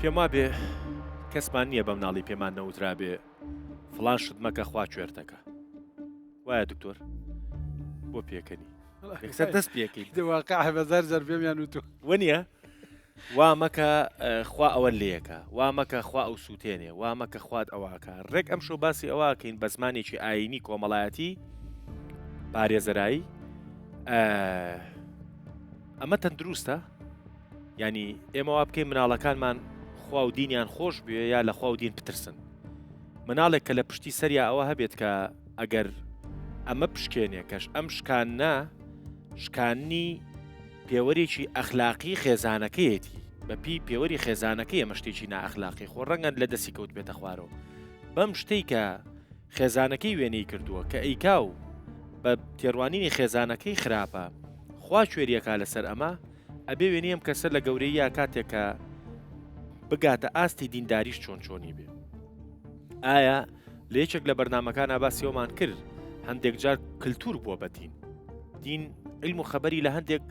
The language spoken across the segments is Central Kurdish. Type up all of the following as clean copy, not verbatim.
پێم وابێ کەسمان نییە بە مناڵی پێمان نەوترابێ فڵان شت مەکە خوا کوێرتەکە وایە دکتۆر بۆ پێکەنی یەکسەر دەست پێکەین واقع بەزار جار پێمیان وتو وەنیە وا مەکە خوا ئەوە لەکە وا مەکە خوا ئەو سووتێنێ وا مەکە خوات ئەوواکە ڕێک ئەم شۆ باسی ئەوواکەین بە زمانێکی ئاینی کۆمەڵایەتی پارێزەرایی ئەمە تەندروستە؟ یانی ئێمە وا بکەین مناڵەکانمان خوا و دینیان خۆش بوێ یا لە خوا و دین بترسن مناڵێک کە لە پشتی سەریا ئەوە هەبێت کە ئەگەر ئەمە پشکێنێ کەش ئەم شکانە شکاننی پێوەرێکی ئەخلاقی خێزانەکەیەتی بەپی پێوەری خێزانەکەی ئەمە شتێکی نائەخلاقی خۆ ڕەنگە لە دەستی کەوت بێتە خوارەوە بەم شتەی کە خێزانەکەی وێنەی کردووە کە ئەیکا و بە تێڕوانینی خێزانەکەی خراپە خوا کوێریەکا لەسەر ئەمە ئەبێ وێنەی ئەم کەسە لە گەورەییا کاتێک کە بگاتە ئاستی دینداریش چۆن چۆنی بێ ئایا لە یەکێک لە بەرنمەکانە باسی ئەومان کرد هەندێک جار کللتور بووە بە دین دین علم و خەبەری لە هەندێک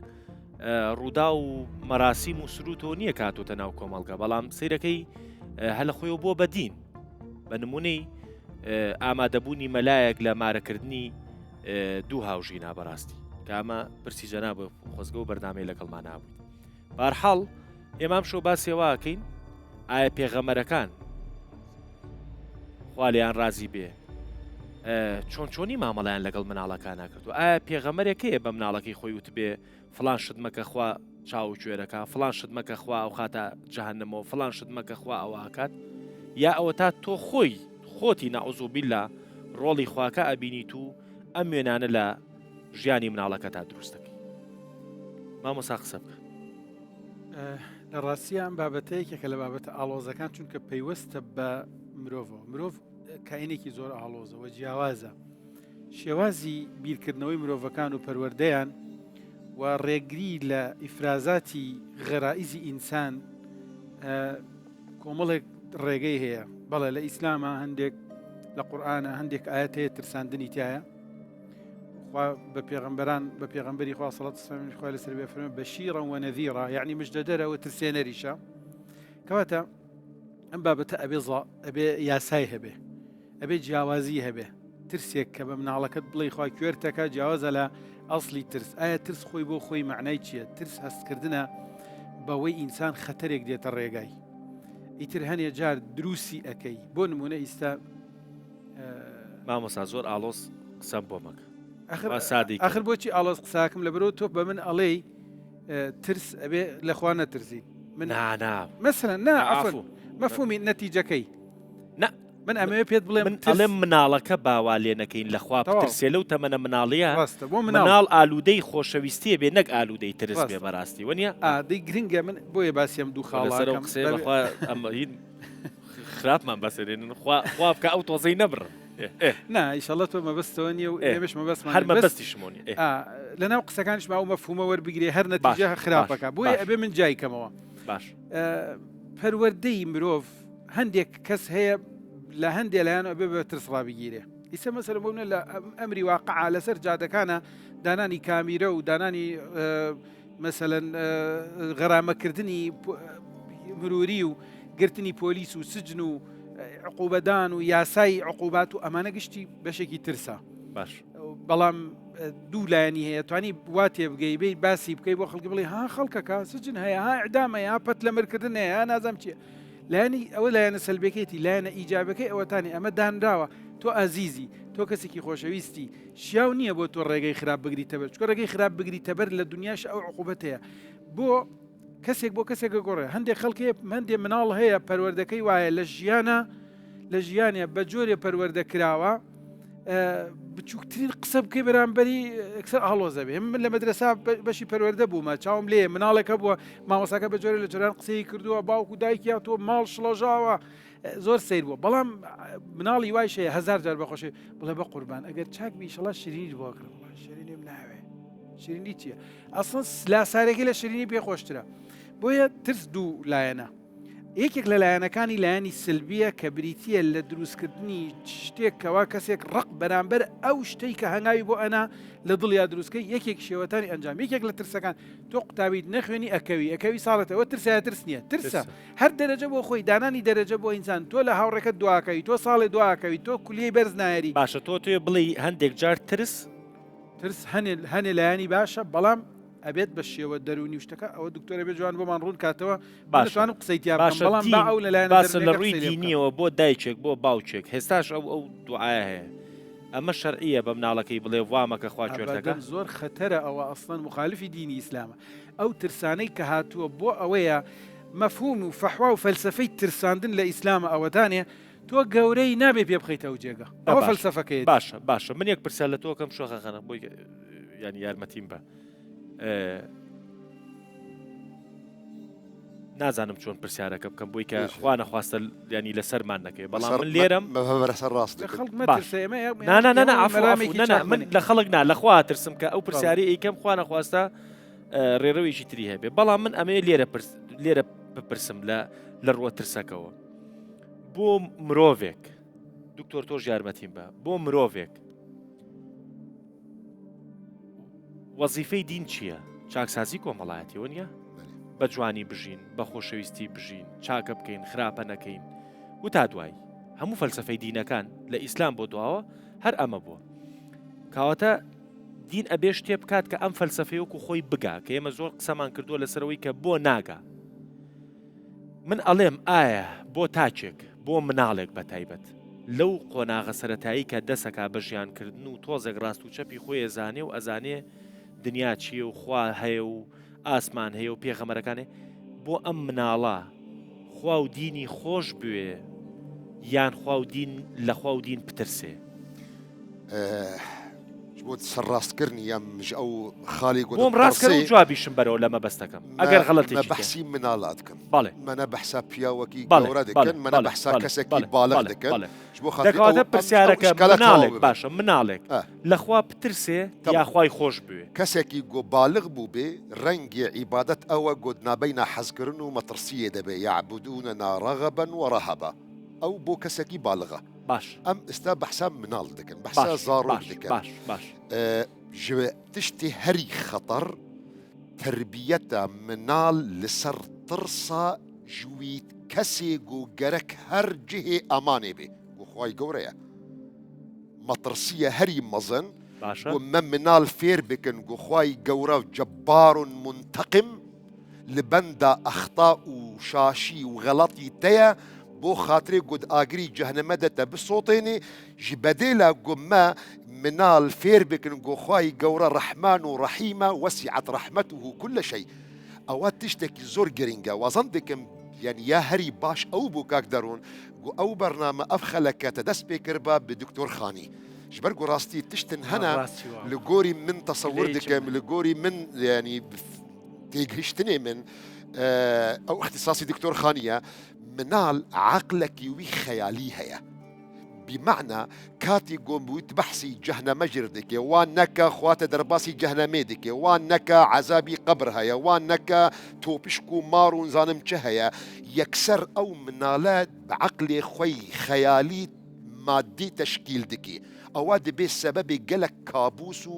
ڕوودا و مەراسیم و سروتەوە نییە کاتۆتە ناو کۆمەڵگە بەڵام سیرەکەی هەلە خۆی بووە بە دین بە نمونەی ئامادەبوونی مەلایەک لە مارەکردنی دوو هاوژینا بەڕاستی کە ئەمە پرسی جەناب خۆزگە و بەرنامەی لەگەڵمان نابوویت بارحاڵ ئێمام شۆ باسی واکەین ئایا پێغەمەرەکان خوا لێیان ڕازی بێ چۆن چۆنی مامەڵیان لەگەڵ مناڵەکانە کردو ئایا پێغەمەرێک هەیە بە مناڵەکەی خۆی وتبێ فڵان شت مەکە خوا چاو و کوێرەکە فڵان شت مەکە خوا ئەو خاتە جەهەنەمەوە فڵان شت مەکە خوا ئەوە ئەکات یا ئەوەتا تۆ خۆی خۆتی نەعوزو بیلا ڕۆڵی خواکە ئەبینیت و ئەم وێنانە لە ژیانی مناڵەکەتا دروست دەکەی مامۆسا قسە بکە. لە ڕاستیە ئەم بابەتە یەکێکە لە بابەتە ئاڵۆزەکان چونکە پەیوەستە بە مرۆڤەوە مرۆڤ کائینێکی زۆر ئاڵۆزەوە جیاوازە شێوازی بیرکردنەوەی مرۆڤەکان و پەروەردەیان و ڕێگری لە ئیفرازاتی غەرائیزی ئینسان کۆمەڵێک ڕێگەی هەیە بەڵێ لە ئیسلامە هەندێک لە قورآانە هەندێک ئاەت هەیە ترساندنی تایە خوا بە پێغەمبەران بە پێغەمبەری خوا سەڵات سلامی خوا لەسەر بێ فەرمووی بەشیرا وەنەذیرا یعنی مژدەدەرە و ترسێنەریشە کەواتە ئەم بابەتە ئەبێ ئەبێ یاسای هەبێ ئەبێ جیاوازی هەبێ ترسێک کە بە مناڵەکەت بڵێ خوا کوێرتەکە جیاوازە لە ئەسلی ترس ئایا ترس خۆی بۆ خۆی معنای چییە ترس هەستکردە بەوەی ئینسان خەتەرێک دێتە ڕێگای ئیتر هەنێ جار دروستی ئەەکەی بۆ نمونە ئیستا مامۆسا زۆر ئاڵۆز قسەم بۆ مەکە ئەخر بۆچی ئاڵۆز قساکم لە بەرەوە تۆ بە من ئەڵێی ترس ئەبێ لەخوا نەترزی من نا مەسەلەن نا عەفو مەفهومی نەتیجەکەی نا من ئەمەوێ پێت بڵێم من ئەڵێم مناڵەکە باوا لێ نەکەین لەخوا بترسێ لەو تەمەنە مناڵیە ڕاستە بۆ مناڵ ئالوودەی خۆشەویستیە بێ نەک ئالوودەی ترس بێ بەڕاستی وەنیە ئادەی گرنگە من بۆیە باسی ئەم دوو خاڵەکەم قسەی بەخوا ئەمە هین خراپمان بەسەرێنن خوا خوا بکە ئەو تۆزەی نەبڕن نا ئیشەڵە تۆ مەبەستەوە نییە و ئێمەش مەبەستمان هەر مەبەستیشمۆ نیە لەناو قسەکانیش ئەو مەفهومە وەربگرێ هەر نەتیجە خراپەکە بۆیە ئەبێ من جای کەمەوە باش پەروەردەی مرۆڤ هەندێک کەس هەیە لە هەندێ لایەن ئەبێ بە ترس ڕابگیرێ ئیسە مەسەر بۆ لە ئەمری واقعا لەسەر جادەکانە دانانی کامیرە و دانانی مەسەلەن غەرامەکردنی مروری و گرتنی پۆلیس و سجن و عقوبەدان و یاسای عقوبات و ئەمانە گشتی بەشێکی ترسە باش بەڵام دوو لایەنی هەیە توانی وا تێبگەی بی باسی بکەی بۆ خەڵکی بڵێ ها خەڵکەکە سجن هەیە ها ئەدامە یا پەت لە مرکردن هەیە نازم چییە لایەنی ئەوە لایەنە سەلبەکەیتی لایەنە ئیجابەکەی ئەوەتانی ئەمە دانراوە تۆ ئازیزی تۆ کەسێکی خۆشەویستی شیاو نییە بۆ تۆ ڕێگەی خراپ بگریتە بەر چکە ڕێگەی خراپ بگریتە بەر لە دنیاش ئەو عقوبەت هەیە بۆ کەسێک بۆ کەسێکە گۆڕێ هەندێک خەڵکێ هەندێ مناڵ هەیە پەروەردەکەی وایە لە ژیانە لە ژیانە بە جۆرێ پەروەردە کراوە بچووکترین قسە بکەی بەرامبەری ئەکسەر ئاڵۆزە بێ من لە مەدرسا بەشی پەروەردە بوومە چاوم لێ مناڵێکە بووە مامۆساکە بە جۆرە لە جۆران قسەی کردووە باوکو و دایکیا تۆ ماڵ شڵەژاوە زۆر سیر بووە بەڵام مناڵی وایش هەیە هەزار جار بەخۆشی بڵێ بە قوربان ئەگەر چاک بی ئیشەڵا شیرینیت بۆ کڕم وڵا شیرینیم ناوێ شیرینی چییە ئەسڵەن لاسارێکی لە شیرینی پێ خۆشترە بۆیە ترس دوو لایەنە. یەکێک لە لایەنەکانی لایەنی سلبیە کە بریتییە لە دروستکردنی شتێک کەوا کەسێک ڕق بەرامبەر ئەو شتەی کە هەنگاوی بۆ ئەنا لە دڵیا دروستکەی یەکێک شێوەتانی ئەنجام یەکێک لە ترسەکان تۆ قوتابیت نەخوێنی ئەکەوی ئەکەوی ساڵێتە ئەوە ترسە یا ترس نییە ترسە هەر دەرەجە بۆ خۆی دانانی دەرەجە بۆ ئینسان تۆ لە هاوڕێکەت دواکەوی تۆ ساڵێ دواکەوی تۆ کولیەی بەرز نایەری. باشە تۆ تۆێ بڵێی هەندێک جار ترس. ترس هەنێ هەنێ لایەنی باشە بەڵام ئەبێت بە شێوە دەروونی و شتەکە ئەوە دکتۆرە بێ جوان بۆمان ڕوون کاتەوە باشە دەتوانم قسەی تیا بکەم باشە بەڵام با دین ئەو لە لایەنە باسە لە دەروونیەکە ڕووی قسەی لێ بکەم. دینیەوە بۆ دایکێک بۆ باوکێک هێستاش ئەو ئەو دوعایە هەیە ئەمە شەرعیە بە مناڵەکەی بڵێ وامەکە خوا کوێرتەکە؟ ئەبەدەن زۆر خەتەرە ئەوە ئەسڵەن موخالفی دینی ئیسلامە ئەو ترسانەی کە هاتووە بۆ ئەوەیە مەفهوم و فەحوا و فەلسەفەی ترساندن لە ئیسلامە ئەوەتانێ تۆ گەورەی نابێ پێ بخەیتە ئەو جێگە دە ئەوە باشە فەلسەفەکەیەتی. باشە باشە من یەک پرسیار لە تۆ کەم شۆخە خەنە بۆی یانی یارمەتیم بە نازانم چۆن پرسیارەکە بکەم بۆی کە خوا نەخواستە ینی لەسەرمان نەکەی بەڵام من لێرەم سەر ڕاست من لە خەڵک نا لەخوا ترسم کە ئەو پرسیاری ئەیکەم خوا نەخواستە ڕێڕەوێکی تری هەبێ بەڵام من ئەمەیە لێرە لێرە بپرسم لە لە ڕوە ترسەکەەوە بۆ مرۆڤێک دکتۆر تۆش یارمەتیم بە بۆ مرۆڤێک وەزیفەی دین چییە؟ چاکسازی کۆمەڵایەتی وە نیە؟ بە جوانی بژین، بە خۆشەویستی بژین، چاکە بکەین، خراپە نەکەین و تا دوایی. هەموو فەلسەفەی دینەکان لە ئیسلام بۆ دواوە هەر ئەمە بووە. کەواتە دین ئەبێ شتێ بکات کە ئەم فەلسەفەی وەکو خۆی بگا کە ئێمە زۆر قسەمان کردووە لەسەرەوەی کە بۆ ناگا. من ئەڵێم ئایا بۆ تاکێک، بۆ مناڵێک بە تایبەت، لەو قۆناغە سەرەتایی کە دەسەکا بە ژیان کردن و تۆزێک ڕاست و چەپی خۆی ئەزانێ و ئەزانێ دنیا چییە و خوا هەیە و ئاسمان هەیە و پێغەمبەرەکان هەیە، بۆ ئەم مناڵە خوا و دینی خۆش بوێ یان خوا و دین لە خوا و دین بترسێ؟ بۆ سەرڕاستکردنی یان ژ ئەو خاڵی گۆتە بۆم ڕاست کەر و تەڕسێ جوابیشم بەرەوە لە مەبەستەکەم ئەگەر مە مە غەڵەتێکی تیا بەحسی مناڵا دکەم بەڵێ مەنە بەحسا پیاوەکی بەڵێ گەورە بەڵێ دکەن مەنە بەڵێ بەحسا بەڵێ کەسەکی بەڵێ باڵغ بەڵێ دکەن بەڵێ ژ بۆ خاتری ئەو دەکەواتە ئەم ئەو پرسیارەکە ئشکالە تەواو مناڵێک ببن باشە مناڵێک ئە. لە خوا بترسێ یا تەمام خوای خۆش بوێ؟ کەسێکی گۆ بالغ بووبێ ڕەنگێ عیبادەت ئەوە گۆ دنابەینا حەزکردن و مەتڕسیێ دەبێ یعبدوننا رغبا ورهبا ئەو بۆ کەسەکی بالغە باش. ئەم ئستا بەحسا مناڵ دکەن بەحسا باش زاڕۆک باش دکەن باش باش. ژ تشتێ هەری خەتەڕ تەربیەتە مناڵ لەسەر تڕسا ژویت کەسێ گو گەرەک هەر جهێ ئامانێ بێ گو خوای گەورەیە مەتڕسیە هەری مەزن باشە. گو مە مناڵ فێر بکن گو خوای گەورە جەبار مونتەقم لە بەندا ئەختا و شاشی و غەڵەتی تەیە بۆ خاترێ گو ئاگری جەهنەمە دە تە بسۆتێنێ ژ بەدێلا گو مە مناڵ فێر بکن گو خوای گەورە ڕەحمان و ڕەحیمە وسعت رحمته کل شیء ئەوە تشتێکی زۆر گرینگە وازم دکم یعنی یا هەری باش ئەو بوو کاک دەرون گو ئەو بەرنامە ئەف خەلەکە تە دەست پێ کربا بە دکتۆر خانی ژبەر گو ڕاستی تشتن هەنە لە گۆری من تەسەور دکەم لە گۆری من یعنی تێگەیشتنێ من ئەو اختصاصی دکتۆر خانیە مناڵ عقلێکی وی خەیالی هەیە بمعنى کاتی گۆم بوویت بەحسی جەهنەمە ژر دکێ وان نەکە خواتە دەرباسی جەهنەمێ دکێ وان نەکە عەزابی قەبر هەیە وان نەکە تۆپشک و مار و نزانم چ هەیە یەکسەر ئەو منالە بە عەقلێ خۆی خەیالی مادی تەشکیل دکی ئەوە دەبێ سەبەبێ گەلەک کابوس و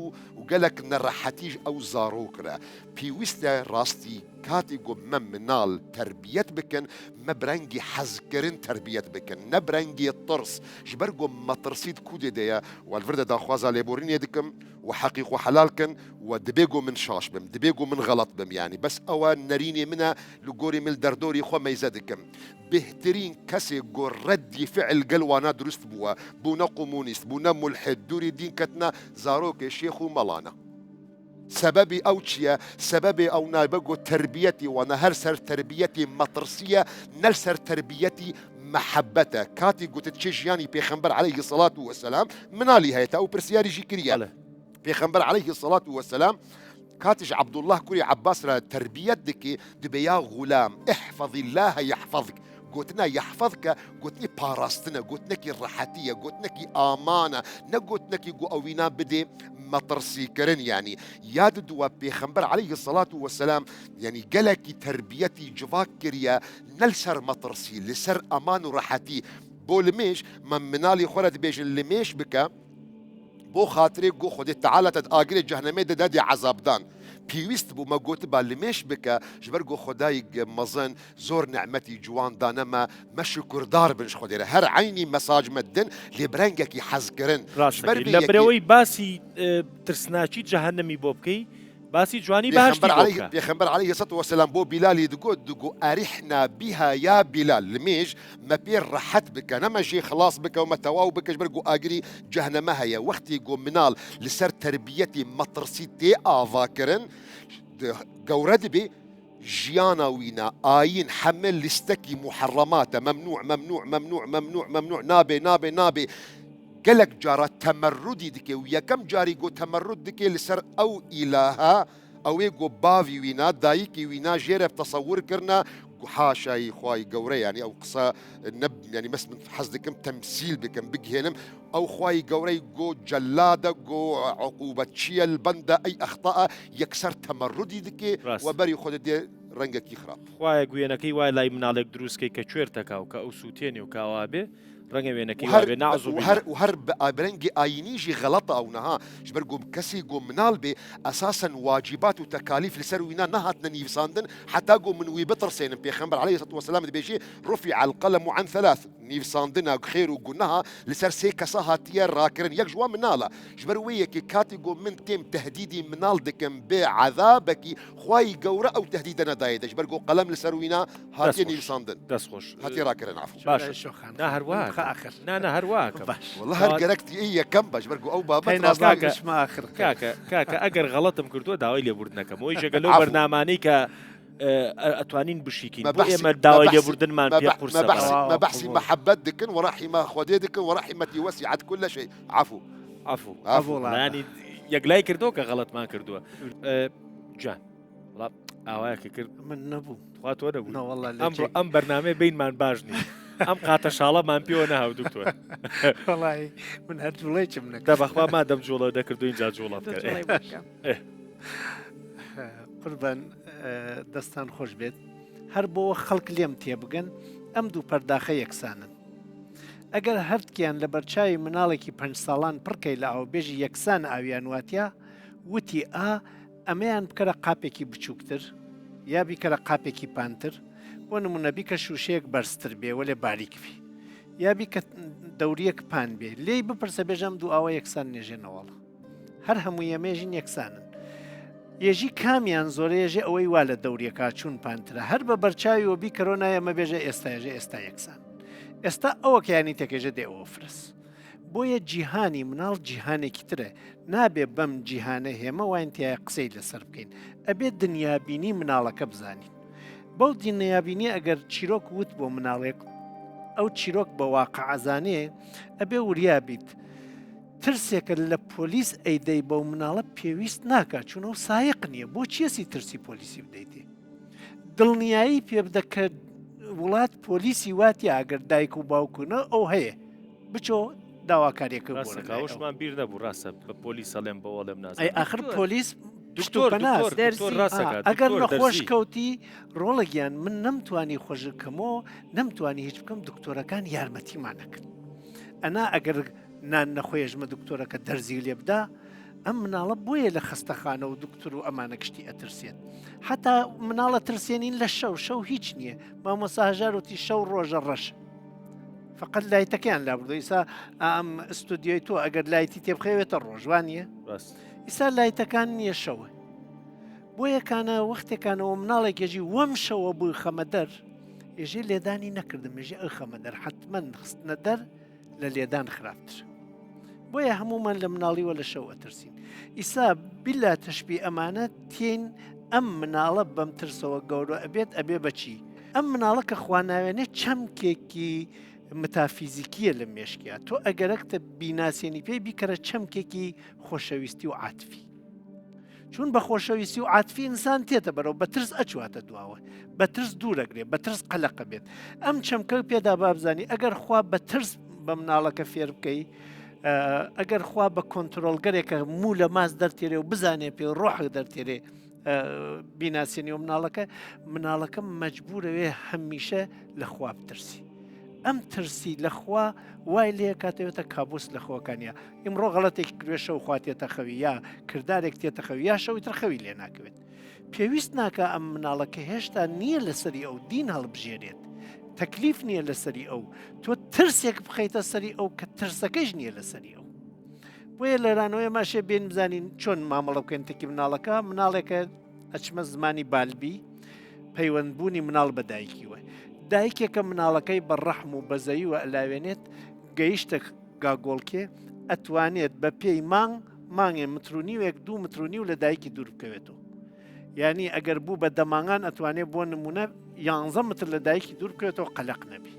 گەلەک نەرەحەتیش ئەو زارۆک رە پیویستە راستی کاتی گو مە منال تەربیەت بکەن مە برەنگی حەزکرن تەربیەت بکەن نە برەنگی ترس ژبەر گو مەترسیت کو دێ دەیە وە لڤر دە داخوازا لێبۆرینێ دکم و حەقی خو حەلال کەن و دبێ گو من شاش بم دبێ گو من غەڵەت بم یانی بەس ئەوە نەرینێ منە لە گۆری مل دەردۆری خو مەیزە دکم بێهترین کەسێ گو رەدی فعل گەل وانا دروست بووە بوونە قومونیست بوونە مولحید دووری دین کەتنە زارۆکێ شێخ و مەڵانە. سەبەبی ئەو چیە؟ سەبەبێ ئەو نایبە گۆ تەربیەتی وانە هەر سەر تەربیەتی مەتڕسیە نەل سەر تەربیەتی مەحەبەتە کاتی گوتت چێ ژیانی پێخەمبەر عەلەیهی سەڵات وەسەلام منالی هەیە تا ئەو پرسیاریشی کریە بەڵێ. پێخەمبەر عەلەیهی سەڵات وەسەلام کاتیش عەبدوڵڵاه کوری عەباس را تەربیەت دکی دبێ یا غولام احفظ الله یحفظک. گۆتنا یحفظکە گۆتنی پاراستنە، گۆتنەکی ڕەحەتیە، گۆتنەکی ئامانە، نە گۆتنەکی گۆ ئەوینا بدێ مەتڕسی کرن یانی یاد دووە پێخەمبەر علیه الصلاة والسلام یانی گەلەکی تەربیەتی جڤاک کریە نە لسەر مەتڕسی لسەر ئەمان و ڕەحەتی بۆ لمێژ مە مناڵی خۆرە دبێژن لمێژ بکە بۆ خاترێ گۆ خودێ تەعالا تە ئاگرێ جەهنەمێ دە دادێ عەزابدان پیویست بوو مە گۆتبا لمێژ بکە ژبەر گۆ خودای مەزن زۆر نعمەتی جوان دانە مە مە شوکردار بن ژ خودێ رە هەر عەینی مەساج مە دن لێ برەنگەکی حەز کرن ژبەر ڕاستەکەی بێ لە یەکی برەوەی باسی ترسناکی جەهەنەمی بۆ بکەی باسی جوانی بەهەشتی پێخەمبەر بۆ علیه بکە. پێخەمبەر علیه الصلوة والسلام بۆ بیلالی دگۆت دگو ارحنا بها یا بیلال لمێژ مە پێ ڕەحەت بکە نە مە ژێ خڵاس بکە و مە تەواو بکە ژبەر گو ئاگری جەهنەمە هەیە وەختی گو مناڵ لسەر تەربیەتی مەتڕسی تێ ئاڤا کرن گەورە دبێ ژیانا وینا ئایین حەمە لیستەکی موحەڕەماتە مەمنوع مەمنوع مەمنوع مەمنوع مەمنوع نابێ نابێ نابێ گەلەک جارا تەمەرودی دکێ و یەکەم جاری گۆ تەمەرود دکێ لەسەر ئەو ئیلاهە ئەوێ گۆ باوی وینا دایکی وینا ژێرە تەسەور کرنە حاشایی خوای گەورە یانی ئەو قسە نەب یانی بەس من حەز دکم تەمسیل بکەم بگهێنم ئەو خوای گەورەی گۆ جەلادە گۆ عقوبەتچیە البەندە ئەی ئەخطاء یەکسەر تەمەڕودی دکێ و ڕاستە. بەری خۆ دێ ڕەنگەکی خراپ. خوایە گوێنەکەی وای لای مناڵێک دروست کەی کە کوێر تەکا و کە ئەو سوتێنێ و کە ئەوا بێ ڕەنگە وێنەکەی وا وهەر بێ نعوذ وهەر باللە. وهەر بە برەنگی ئاینیژی غەڵەتە ئەو نەها ژبەر گۆ کەسی گۆ مناڵ بێ ئەساسەن واجبات و تەکالیف لەسەر وینا نەهاتنە نیڤساندن حەتا گۆ من وی بتڕسێنم پێخەمبەر علیە الصلوة والسلام دبێژێ رفع القلم عن ثلاث نیڤساندنا خێر و گونەها لەسەر سێ کەسا هاتیە ڕاکرن یەک ژ وا مناڵە ژبەر وێ یەکێ کاتی گۆ من تێم تەهدیدی مناڵ دکەم بێ عەذابەکی خوای گەورە ئەو تەهدیدە نەدایە دە ژبەر گۆ قەلەم لەسەر وینا دەست هاتیە خۆش نیڤساندن دەست خۆش هاتیە ڕاکرن عەفو. باشە شۆخان شۆخان نا هەر وا من بخە ئەکەم ئاخر نا نا هەر وا ئەکەم باش وەڵا هەر کەوا گەرەکتی ئەی یەکەم بە ژبەر گۆ ئەو بابەت قەینا ڕاست با کاکە نیە. بچمە ئاخر قەی. کاکە کاکە ئەگەر غەڵەتم کردووە داوای لێبوردنەکەم ئەوەی ژێگە لەو عەفو. بەرنامانەی کە ئەتوانین بشیکین ما بۆ بەحسی ئێمە ما داوای بەحسی لێبوردنمان ما پێ بە ما قورسە بەحسی بەڕاستی. تەواوە ما بەحسی قبوڵ. مەحەبەت دکن وەڕەحیمە خوەدێ دکن وەڕەحیمەتی وەسیعەت کل شەی عەفو عەفو عەفو. قبوڵ ئابە. ینی یەکلای کردەوە کە غەڵەتمان کردووە جان وەڵا ئاوایەکە کرد من نەبووم. تخوا تۆ نەبووی نەوەڵا لە ئەمڕۆ جێ ئەم بەرنامەیە بینمان باش نییە ئەم قاتە شاڵەمان پێوە نەهاو دکتۆر. وەڵی من هەر جوڵەیەکم دە نەکرد. بەخوا مادەم جوڵە دەکردو اینجا جوڵە تۆ بکە جوڵەی بۆ بکە. قوربان دەستان خۆش بێت هەر بۆوە خەڵک لێم تێبگەن ئەم دوو پەرداخە یەکسانن ئەگەر هەردکیان لە بەرچاوی مناڵێکی پەنج ساڵان پڕکەی لە ئاو بێژی یەکسان ئاویان واتیا وتی ئا ئەمەیان بکەرە قاپێکی بچووکتر یا بیکەرە قاپێکی پانتر بۆ نمونە بیکە شوشەیەک بەرزتر بێ وەلێ باریک بی یا بیکە دەوریەک پان بێ لێی بپرسە بێژەم دوو ئاوە یەکسان نێژێنەوەڵە هەر هەموو یەمێژین یەکسانن یەژی کامیان زۆرە یەژێ ئەوەی وا لە دەوریەکە چوون پانترە هەر بە بەرچاوی وە بیکەرۆ نایە مەبێژە ئێستا یەژێ ئێستا یەکسان ئێستا ئەوە کەیانی تێکێژە دێ ئەوە فرس بۆیە جیهانی مناڵ جیهانێکی ترە نابێ بەم جیهانە هێمە واین تایە قسەی لەسەر بکەین ئەبێ دنیابینی مناڵەکە بزانین بەو دنیابینی ئەگەر چیرۆک وت بۆ مناڵێک ئەو چیرۆک بە واقعزانێ ئەبێ وریا بیت ترسێکە لە پۆلیس ئەیدەی بەو مناڵە پێویست ناکات چون ئەو سایق نییە بۆ چیەسی ترسی پۆلیسی بدەیتێ دڵنیایی پێ بدە کە وڵات پۆلیسی واتی ئەگەر دایک و باوکونە ئەو هەیە بچۆ داواکاریەکە بۆ ڕاستە لای ئەو. کاوەشمان بیر نەبوو ڕاستە بە پۆلیس ئەڵێم بەوەڵێم ئەی نازانم ئاخر دکتۆر. پۆلیس پشت و دکتۆر پەناس. دکتۆر دکتۆر دەرزی. ڕاستەکات ئەگەر دکتۆر نەخۆش دەرزی کەوتی ڕۆڵە گیان من نەمتوانی خۆشکەمەوە نەمتوانی هیچ بکەم دکتۆرەکان یارمەتیمان نەکرد ئەنا ئەگەر نان نەخۆیەژمە دکتۆرەکە دەرزی لێ بدا ئەم مناڵە بۆیە لە خەستەخانە و دکتور و ئەمانە گشتی ئەترسێت حتا مناڵە ترسێنین لە شەو شەو هیچ نییە مامۆسا هەژار وتی شەو ڕۆژە ڕەش فقط light ەکەیان لابردو ئیسا ئەم ستودیۆی تۆ ئەگەر light ی تێبخەوێتە ڕۆژوان نییە ڕاست ئیسا light ەکان نییە شەوە بۆ یەکانە وەختێکانەوە مناڵێک یەژی وەم شەوە بووی خەمە دەر ێژێ لێدانی نەکردم ێژێ ئەو خەمە دەر حتمما خستنە دەر لە لێدان خراپتر بۆیە هەموومان لە مناڵیوە لە شەو ئەترسین ئیسا بیلا تەشبی ئەمانە تین ئەم مناڵە بەم ترسەوە گەورە ئەبێت ئەبێ بەچی ئەم مناڵە کە خواناوێنێ چەمکێکی متافیزیکیە لە مێشکیا تۆ ئەگەرەکتە بیناسیێنی پێی بیکەرە چەمکێکی خۆشەویستی و عاتفی. چون بە خۆشەویستی و عاتفی ئینسان تێتە بەرەوە بە ترس ئەچواتە دواوە بە ترس دوورەگرێ بە ترس قەلەقە بێت ئەم چەمکە پێدا بابزانی ئەگەر خوا بە ترس بە مناڵەکە فێر بکەی ئەگەر خوا بە کۆنتترۆلگەرێکە موو لە ماس دەرتێرێ و بزانێ پێ ڕۆح دەرتێرێ بیناسیێنی و مناڵەکە مناڵەکە مەجبورەوێ هەمیشە لە خوا بترسی ئەم ترسی لەخوا وای لێ کاتەوێتە کابوس لە خۆکانە ئیمڕۆ غەڵەتێکی کردوێ شەو خوا تێتە خەوی یا کردارێک تێتە خەوی یا شەوی تر خەوی لێ ناکەوێت پێویست ناکە ئەم مناڵە کە هێشتا نییە لەسەری ئەو دین هەڵبژێرێت تەکلیف نییە لەسەری ئەو تۆ ترسێک بخەیتە سەری ئەو کە ترسەکەیش نییە لەسەری ئەو بۆیە لەرانەوەی ماشێ بێن بزانین چۆن مامەڵە بکەین تەکی مناڵەکە مناڵێکە ئەچمە زمانی بالبی پەیوەندبوونی مناڵ بە دایکیوە دایکێکە مناڵەکەی بە ڕەحم و بەزەیوە ئەلاوێنێت گەیشتە گاگۆڵکێ ئەتوانێت بە پێی مانگ مانگێ متر و نیوێک دوو متر و نیو لە دایکی دوور بکەوێتەوە یعنی ئەگەر بوو بە دەمانگان ئەتوانێت بۆ نمونە یانزە متر لە دایکی دوور بکەوێتەوە قەلەق نەبی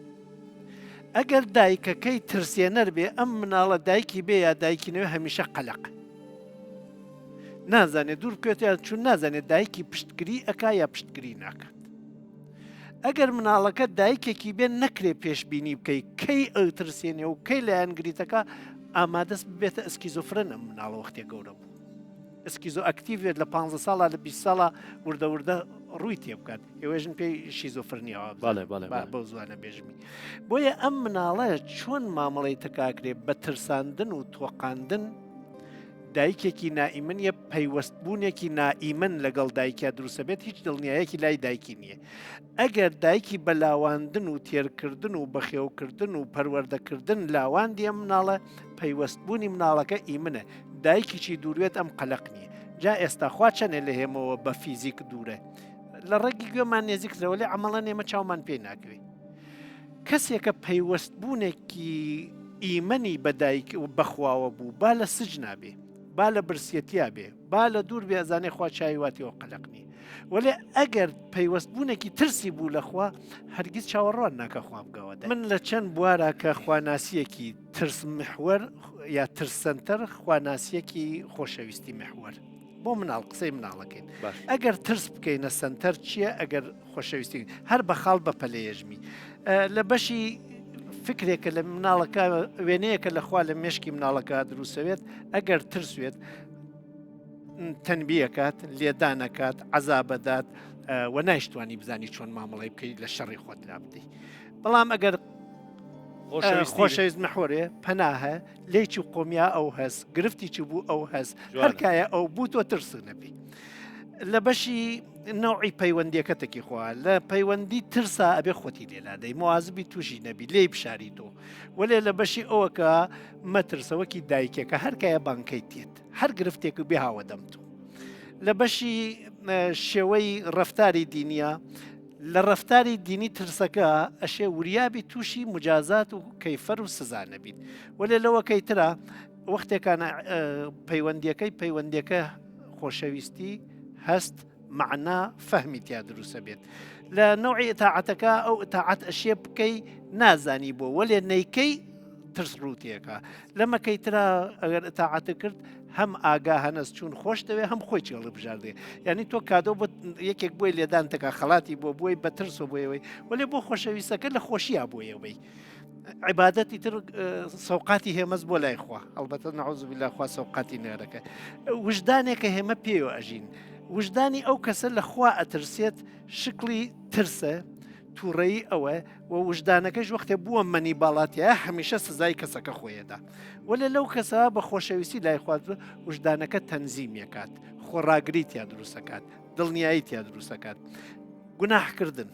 ئەگەر دایکەکەی ترسێنەر بێ ئەم مناڵە دایکی بێ یا دایکی نەوێ هەمیشە قەلەق نازانێت دوور بکەوێت یان چون نازانێت دایکی پشتگری ئەکا یا پشتگری ناکات ئەگەر مناڵەکە دایکێکی بێ نەکرێ پێشبینی بکەی کەی ئەوترسێنێ و کەی لایەنگریتەکە ئامادەست ببێتە ئەسکیزۆفرەن ئەم مناڵە وەختێ گەورە بوو schizoaffective بێت لە 15 ساڵە لە 20 ساڵە وردە وردە ڕووی تێبکات ئێوەژن پێی شیزۆفرنیاوە بەو زوانە بێژمی بۆیە ئەم مناڵە چۆن مامەڵەی تکاکرێ بە ترساندن و تۆقاندن دایکێکی نائیمن یە پەیوەست بوونێکی نائیمن لەگەڵ دایکیا دروستە بێت هیچ دڵنیایەکی لای دایکی نییە ئەگەر دایکی بە لاواندن و تێرکردن و بەخێوکردن و پەروەردەکردن لاواندی ئەم مناڵە پەیوەست بوونی مناڵەکە ئیمنە دایکیی دووروێت ئەم قەلق نییە جا ئێستا خوا چەنێ لە هێمەوە بە فیزیک دوورە لە ڕێگی گوێمان نێزیکترەوە لێ عملە نێمە چاومان پێی ناکەوێت کەسێکە پەیوەست بوونێکی ئیمەنی بە دایک و بەخواوە بوو با لە سجنا بێ با لە برسیەتیا بێ با لە دوور بێ ئەزانێ خوا چاوی واتیەوە قەلەق نیە وەلێ ئەگەر پەیوەست بوونێکی ترسی بوو لەخوا هەرگیز چاوەڕوان ناکە خوا بگەوە من لە چەند بوارە کە خواناسیەکی ترس محوەر یا ترس سەنتەر خواناسیەکی خۆشەویستی محوەر بۆ مناڵ قسەی مناڵەکەین ئەگەر ترس بکەینە سەنتەر چییە ئەگەر خۆشەویستی هەر بە خاڵ بە پەلەیەژمی لە بەشی فکرێکە لە مناڵەکە وێنەیەکە لەخوا لە مێشکی مناڵەکە دروستەوێت ئەگەر ترسوێت تەنبیەکات لێدانەکات عذابەدات و نایشتوانی بزانی چۆن مامەڵی بکەیت لە شەڕی خۆت لا بدەیت بەڵام ئەگەر خۆشەویست محوەرێ پەناهە لێی چوو قۆمیا ئەو هەست گرفتی چ بوو ئەو هەست هەرکایە ئەو بوو تۆ ترس نەبی لە بەشی نەوعی پەیوەندیەکە تەکی خوا لە پەیوەندی ترسا ئەبێ خۆتی لێلادەی موازبی تووشی نەبی لێی بشاری تۆ وەلێ لە بەشی ئەوەکە مەترسە وەکی دایکێکە هەرکایە بانکەی تێت هەر گرفتێک و بێ هاوە دەم تۆ لە بەشی شێوەی ڕفتاری دینیە لە ڕەفتاری دینی ترسەکە ئەشێ وریابی تووشی مجازات و کەیفەر و سزا نەبیت وەلێ لەوەکەی ترە وەختێکانە پەیوەندیەکەی پەیوەندیەکە خۆشەویستی هەست معنا فەهمی تیا دروستە بێت لە نەوعی ئتاعەتەکە ئەو ئتاعەت ئەشێ بکەی نازانی بۆ وەلێ نیکەی ترس ڕووتێکە لەمەکەی ترا ئەگەر ئتاعەتە کرد هەم ئاگا هەنەس چون خۆش دەوێ هەم خۆی چێڵی بژاردێ یعنی تۆ کادۆ بۆ یەکێک بۆی لێدان تەکا خەڵاتی بۆ بۆی بە ترس و بۆیەوەی وەلێ بۆ خۆشەویستەکە لە خۆشییا بۆیەوەی عیبادەتی تر سەوقاتی هێمەز بۆ لای خوا ئەلبەتە نعوذ بالله خوا سەوقاتی نێرەکە وژدانێکە هێمە پێوە ئەژین وژدانی ئەو کەسە لە خوا ئەترسێت شکڵی ترسە تووڕەیی ئەوە و وژدانەکەش وەختێ بووە مەنی باڵاتیە هەمیشە سزای کەسەکە خۆیەدا وەلێ لەو کەسە بە خۆشەویستی لای خوات وژدانەکە تەنزیمیەکات خۆڕاگری تیا دروستەکات دڵنیایی تیا دروستەکات گوناحکردن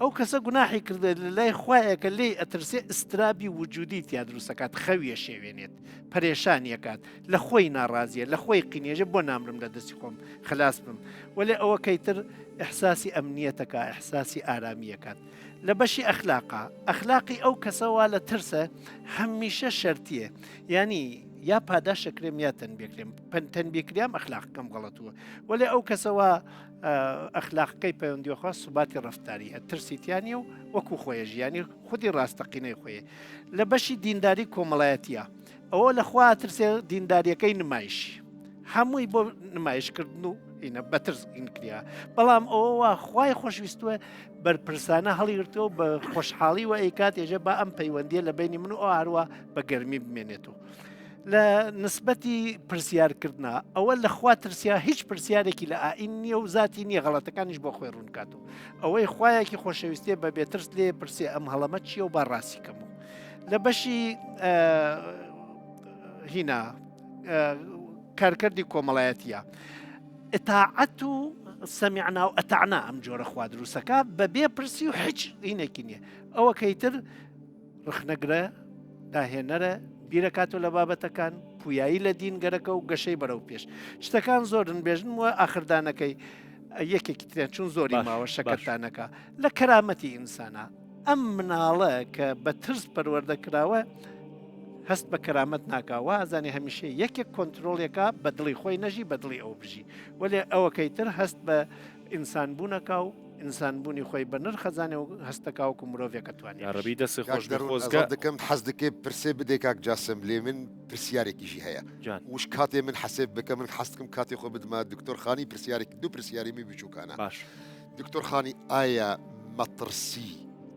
ئەو کەسە گوناحی کردە لە لای خوایەکە لێی ئەترسێ ئسترابی وجودی تیا دروستەکات خەویە شێوێنێت پەرێشانیەکات لە خۆی ناڕازیە لە خۆی قینێژە بۆ نامرم لە دەستی خۆم خلاص بم وەلێ ئەوە کەیتر ئیحساسی ئەمنیەتەکا ئیحساسی ئارامیەکات لە بەشی ئەخلاقا ئەخلاقی ئەو کەسە وا لە ترسە هەمیشە شەرتیە یانی یا پاداشەکرێم یا تەنبیەکرێم تەنبیەکریام ئەخلاقەکەم غەڵەتووە وەلێ ئەو کەسەوە ئەخلاقەکەی پەیوەندیخوا سوباتی ڕفتاری هە ترسی تیانە و وەکو خۆیە ژیانی خودی ڕاستەقینەی خۆیە لە بەشی دینداری کۆمەڵایەتیە ئەوە لە خوا ترسێ دینداریەکەی نمایشی. هەمووی بۆ نمایشکردن و ئینە بەترس ئینکریا بەڵام ئەوە وا خوای خۆشویستووە بەرپرسانە هەڵیگرتووە بە خۆشحاڵی و ئەیکات ێژە با ئەم پەیوەندیە لە بینی من و ئەو هەروە بە گەرمی بمێنێتەوە. لە نسبەتی پرسیارکردنا ئەوە لە خوا ترسیا هیچ پرسیارێکی لە ئاین نییە و زاتی نییە غەڵەتەکانیش بۆ خۆی ڕوونکات و ئەوەی خوایەکی خۆشەویستێ بە بێترس لێ پرسێ ئەم هەڵەمە چییە و با ڕاستی کەم و لە بەشی هینا کارکردی کۆمەڵایەتیە ئتاعەت و سەمیعنا و ئەتەعنا ئەم جۆرە خوا دروستەکە بە بێ پرسی و هیچ هینێکی نییە ئەوە کەیتر ڕخنەگرە داهێنەرە بیرەکاتەوە لە بابەتەکان پویایی لە دین گەرەکە و گەشەی بەرەو پێش شتەکان زۆرن بێژن وە ئاخردانەکەی یەکێکی ترێن چون زۆری ماوە شەکەتانەکە لە کەرامەتی ئینسانە ئەم مناڵە کە بە ترس پەروەردە کراوە هەست بە کەرامەت ناکا وازانێ هەمیشە یەکێک کۆنتترۆڵێکە بە دڵی خۆی نەژی بە دڵی ئەو بژی وەلێ ئەوەکەی تر هەست بە ئینسان بوونەکە و ئینسان بوونی خۆی بە نرخەزانێ و هەستەکاوکو مرۆڤێکە توانێت یاڕەبی دەست کاک خۆش بێ دەروون خۆزگە ئەزاد دەکەم حەز دەکەی پرسێ بدەی کاک جاسم لێ من پرسیارێکیشی هەیە جان وش کاتێ من حەسێب بکە من حەز دکەم کاتێ خۆ بدمە دکتۆر خانی پرسیارێک دوو پرسیاری می بچووکانە باش دکتۆر خانی ئایا مەترسی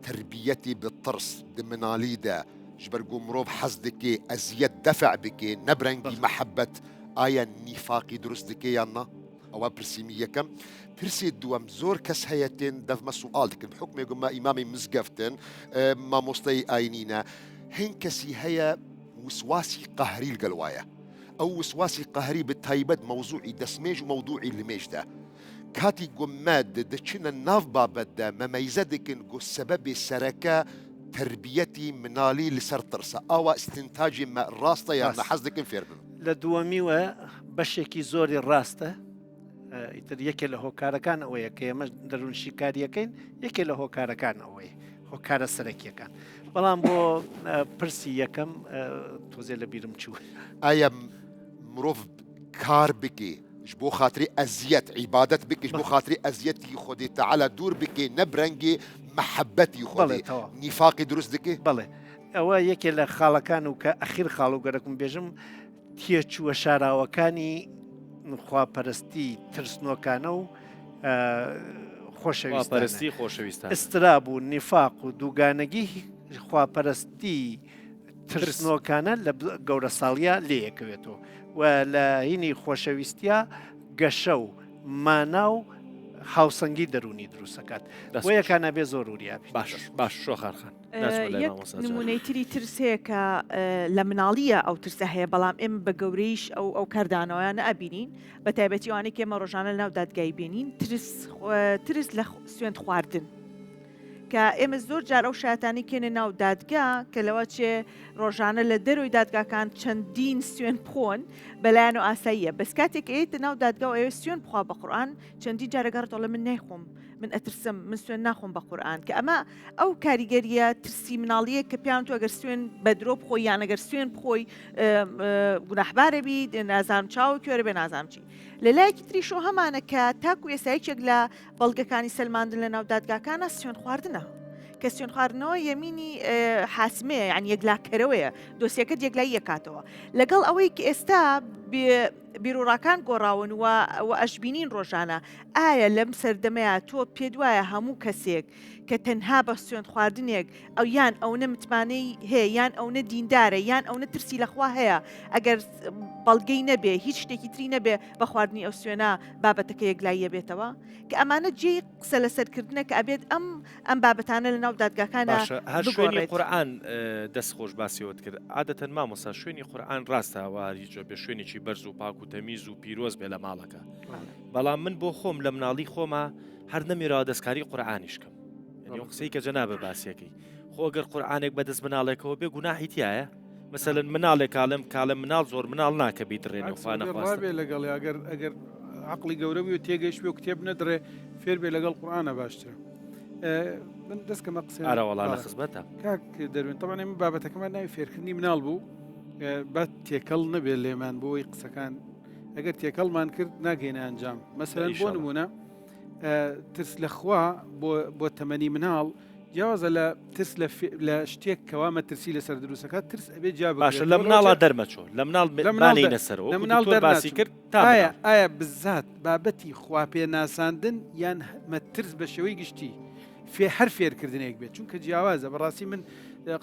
تەربیەتی بە ترس د منالی دە ژبەر گو مرۆڤ حەز دکێ ئەزیەت دەفع بکێ نە برەنگی مەحەبەت ئایا نیفاقی دروست دکێ یان نا؟ ئەوە پرسیمی یەکەم پرسی دووەم زۆر کەس هەیە تێن دەڤمە سوئال دکن حکمێ گو مە ئیمامی مزگەفتن مامۆستای ئاینینە هەین کەسی هەیە وسواسی قەهری لگەل وایە ئەو وسواسی قەهری بە تایبەت مەوزوعی دەسمێژ و مەودوعی لمێژدە کاتی گو مە دچنە ناڤ بابەت دە مە مەیزە دکن گو سەبەبێ سەرەکە تەربیەتی منالی لسەر ترسە ئاوا ئستنتاجی مە ڕاستە یان نە ڕاست. حەز دکم فێر بم. لە دووەمیوە بەشێکی زۆری ڕاستە ئیتر یەکێ لە هۆکارەکان ئەوەیە کە ئێمە دەروونشیکاریەکەین یەکێ لە هۆکارەکان ئەوەیە هۆکارە سەرەکیەکان بەڵام بۆ پرسی یەکەم تۆزێ لە بیرم چوو. ئایا مرۆڤ کار بکێ ژ بۆ خاتری ئەزیەت عیبادەت بکێ ژ بۆ خاتری ئەزیەتی خودێ تەعالا دوور بکێ نە برەنگێ مەحەبەتی خودێ نیفاقی دروست دکێ؟ بەڵێ ئەوە یەکێ لە خاڵەکان و کە ئەخیر خاڵ و گەرەکم بێژم تێچووە شاراوەکانی خواپەرستی ترسنۆکانە و خۆشەویستپەرستی خۆشەویستان ئستراب و نیفاق و دووگانەگی خواپەرستی ترسنۆکانە لە گەورە ساڵیا لێیەکەوێتەوە و لە هینی خۆشەویستیا گەشە و مانا و هاوسەنگی دەروونی دروستەکات بۆ یەکانە بێ زۆر وریا باش باش شۆخارخان یەک نمونەی تری ترس هەیە کە لە مناڵیە ئەو ترسە هەیە بەڵام ئێمە بە گەورەیش ئەو ئەو کاردانەوەیانە ئەبینین بە تایبەتی ئەوانەی کە ئێمە ڕۆژانە لەناو دادگای بینین ترس ترس لە سوێند خواردن کە ئێمە زۆر جار ئەو شایەتانەی کێنە ناو دادگا کە لەوە چێ ڕۆژانە لە دەرۆی دادگاکان چەندین سوێن بخۆن بەلایەن و ئاساییە بەس کاتێک ئێتە ناو دادگا و ئەوێ سوێن بخوا بە قورئان چەندین جارە گەڕێتەوە لە من نایخۆم من ئەترسم من سوێن ناخۆم بە قورئان کە ئەمە ئەو کاریگەریە ترسی مناڵیە کە پیان تۆ ئەگەر سوێن بە درۆ بخۆی یان ئەگەر سوێن بخۆی گوناحبارە بی نازانم چاو کوێرە بێ نازانم چی لە لایەکی تریشەوە هەمانە کە تاکو ئێستا یەکێک لە بەڵگەکانی سەلماندن لە ناو دادگاکانە سوێن خواردنە کە سوێن خواردنەوە یەمینی حاسمەیە یان یەکلاکەرەوەیە دۆسیەکەت یەکلایی یەکاتەوە لەگەڵ ئەوەی کە ئێستا بیروڕاکان گۆڕاون و و ئەشبینین ڕۆژانە ئایا لەم سەردەمەیە تۆ پێت وایە هەموو کەسێک کە تەنها بە سوێند خواردنێک ئەو یان ئەونە متمانەی هەیە یان ئەونە دیندارە یان ئەونە ترسی لەخوا هەیە ئەگەر بەڵگەی نەبێ هیچ شتێکی تری نەبێ بە خواردنی ئەو سوێنە بابەتەکە یەکلاییە بێتەوە کە ئەمانە جێی قسە لەسەرکردنە کە ئەبێت ئەم ئەم بابەتانە لە ناو دادگاکانە باشە هەر شوێنی بگۆڕێت. قورئان دەست خۆش باسیەوەت کرد عادەتەن مامۆستا شوێنی قورئان ڕاستە وە هەر هیچ بێ شوێنێکی بەرز و پاک و تەمیز و پیرۆز بێ لە ماڵەکە بەڵام من بۆ خۆم لە مناڵی خۆما هەر نەمێراوە دەستکاری قورئانیش کەم یعنی ئەو قسەی کە جەنابە باسیەکەی خۆ گەر قورئانێک بەدەست مناڵێکەوە بێ گوناحی تایە مەسەلەن مناڵێک کاڵم کاڵم مناڵ زۆر مناڵ ناکە بیدڕێنێ و خوا نەخواستە بێ لەگەڵ ئەگەر ئەگەر عقلی گەورە بوو تێگەیشت بێ و کتێب نەدرێ فێر بێ لەگەڵ قورئانە باشترە من دەستکەمە قسە ئارە وەڵا لە خزمەتە کاک دەروێن طبعا ئێمە بابەتەکەمان ناوی فێرکردنی مناڵ بوو با تێکەڵ نەبێت لێمان بۆی قسەکان ئەگەر تێکەڵمان کرد ناگەینە ئەنجام مەسەلەن بۆ نمونە ترس لە خوا بۆ تەمەنی مناڵ. جیاوازە لە ترس لە لە شتێک کەوا مەترسی لەسەر دروستەکە ترس ئەبێ جیا باشە لە مناڵا دەرمەچۆ لە مناڵ لە مناڵ نەسەرەوە لە مناڵ باسی کرد ئایا ئایا بزات بابەتی خواپێ ناساندن یان مەترس بە شێوەی گشتی فێ هەر فێرکردنێک بێت چونکە جیاوازە بەڕاستی من